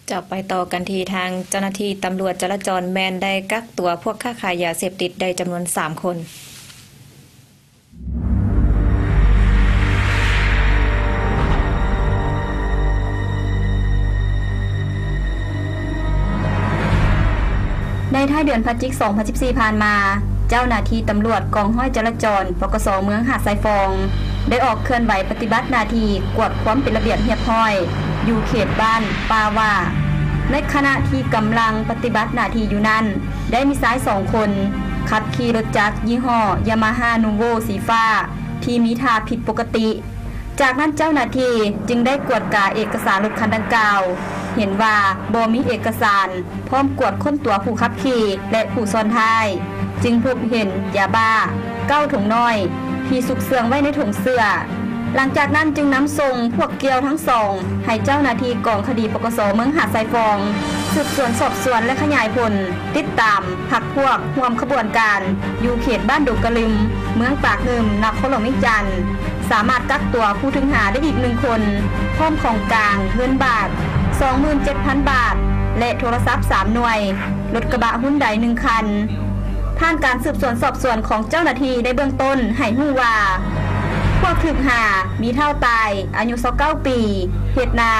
ເຈົ້າ ໄປຕໍ່ກັນທີ່ທາງເຈົ້າໜ້າທີ່ຕຳຫຼວດຈະລາຈອນ ແມ່ນໄດ້ກັກຕົວພວກຄ້າຂາຍຢາເສບຕິດໄດ້ຈຳນວນສາມຄົນ. ໃນທ້າຍເດືອນພະຈິກ ສອງພັນສິບສີ່ ຜ່ານມາ, ເຈົ້າໜ້າທີ່ຕຳຫຼວດກອງຮ້ອຍຈະລາຈອນ ປກສ ເມືອງຫາດຊາຍຟອງ ໄດ້ອອກເຄື່ອນໄຫວປະຕິບັດໜ້າທີ່ກວດຄວາມເປັນລະບຽບຮຽບຮ້ອຍ ຢູ່ເຂດບ້ານປ່າຫວ້າ. ໃນຂະນະທີ່ກຳລັງປະຕິບັດໜ້າທີ່ຢູ່ນັ້ນ, ໄດ້ມີຊາຍສອງຄົນ ຂັບຂີ່ລົດຈັກຍີ່ຫໍ້ Yamaha Nuvo ສີຟ້າ ທີ່ມີທ່າຜິດປົກກະຕິ. ຈາກນັ້ນເຈົ້າໜ້າທີ່ຈຶ່ງໄດ້ກວດກາເອກະສານລົດຄັນດັ່ງກ່າວ, ເຫັນວ່າບໍ່ມີເອກະສານ ພ້ອມກວດຄົ້ນຕົວຜູ້ຂັບຂີ່ ແລະ ຜູ້ຊ້ອນທ້າຍ, ຈຶ່ງພົບເຫັນຢາບ້າເກົ້າຖົງນ້ອຍ ທີ່ຊຸກເຊື່ອງໄວ້ໃນຖົງເສື້ອ. ຫຼັງຈາກນັ້ນຈຶ່ງນຳສົ່ງພວກກ່ຽວທັງສອງ ໃຫ້ເຈົ້າໜ້າທີ່ກອງຄະດີ ປກສ ເມືອງຫາດຊາຍຟອງ ສືບສວນສອບສວນ ແລະ ຂະຫຍາຍຜົນ ຕິດຕາມພັກພວກຮ່ວມຂະບວນການ ຢູ່ເຂດບ້ານດົງກະລຶມ ເມືອງປາກງື່ມ ນະຄອນຫຼວງວຽງຈັນ ສາມາດກັກຕົວຜູ້ຖືກຫາໄດ້ອີກໜຶ່ງຄົນ ພ້ອມຂອງກາງເງິນບາດ ສອງໝື່ນເຈັດພັນບາດ ແລະ ໂທລະສັບສາມໜ່ວຍ, ລົດກະບະຮຸນໄດໜຶ່ງຄັນ. ຜ່ານການສືບສວນສອບສວນຂອງເຈົ້າໜ້າທີ່ໃນເບື້ອງຕົ້ນໃຫ້ຮູ້ວ່າ ພວກຖືກຫາມີທ້າວຕາຍ ອາຍຸຊາວເກົ້າປີ ເຮັດນາ,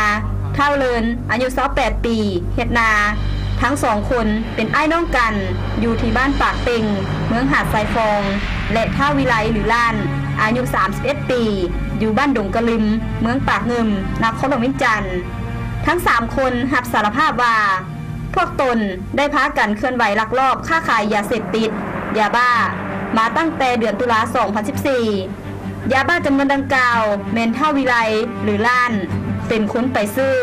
ທ້າວເລີນ ອາຍຸຊາວແປດປີ ເຮັດນາ. ທັງສອງຄົນເປັນອ້າຍນ້ອງກັນ ຢູ່ທີ່ບ້ານປາກເຕັງ ເມືອງຫາດຊາຍຟອງ ແລະ ທ້າວວິໄລ ຫຼື ລ້ານ ອາຍຸສາມສິບເອັດປີ ຢູ່ບ້ານດົງກະລຶມ ເມືອງປາກງື່ມ ນະຄອນຫຼວງວຽງຈັນ. ທັງສາມຄົນຮັບສາລະພາບວ່າ ພວກຕົນໄດ້ພາກັນເຄື່ອນໄຫວລັກລອບຄ້າຂາຍຢາເສບຕິດ, ຢາບ້າ ມາຕັ້ງແຕ່ເດືອນຕຸລາ ສອງພັນສິບສີ່. ຢາບ້າຈຳນວນດັ່ງກ່າວແມ່ນທ້າວວິໄລ ຫຼື ລ້ານ ເປັນຄົນໄປຊື້.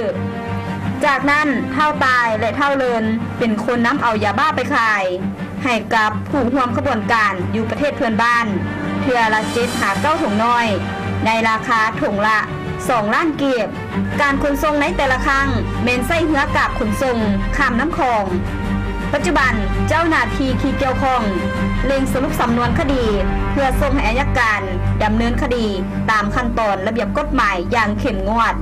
ຈາກນັ້ນທ້າວຕາຍ ແລະ ທ້າວເລີນ ເປັນຄົນນຳເອົາຢາບ້າໄປຂາຍ ໃຫ້ກັບຜູ້ຮ່ວມຂະບວນການຢູ່ປະເທດເພື່ອນບ້ານ ເທື່ອລະເຈັດຫາເກົ້າຖົງນ້ອຍ ໃນລາຄາຖົງລະສອງລ້ານກີບ. ການຂົນສົ່ງໃນແຕ່ລະຄັ້ງແມ່ນໃຊ້ເຮືອກາບຂົນສົ່ງຂ້າມນ້ຳຂອງ. ປັດຈຸບັນເຈົ້າໜ້າທີ່ທີ່ກ່ຽວຂ້ອງເລັ່ງສະຫຼຸບສຳນວນຄະດີ ເພື່ອສົ່ງໃຫ້ອັຍການດຳເນີນຄະດີຕາມຂັ້ນຕອນລະບຽບກົດໝາຍຢ່າງເຂັ້ມງວດ.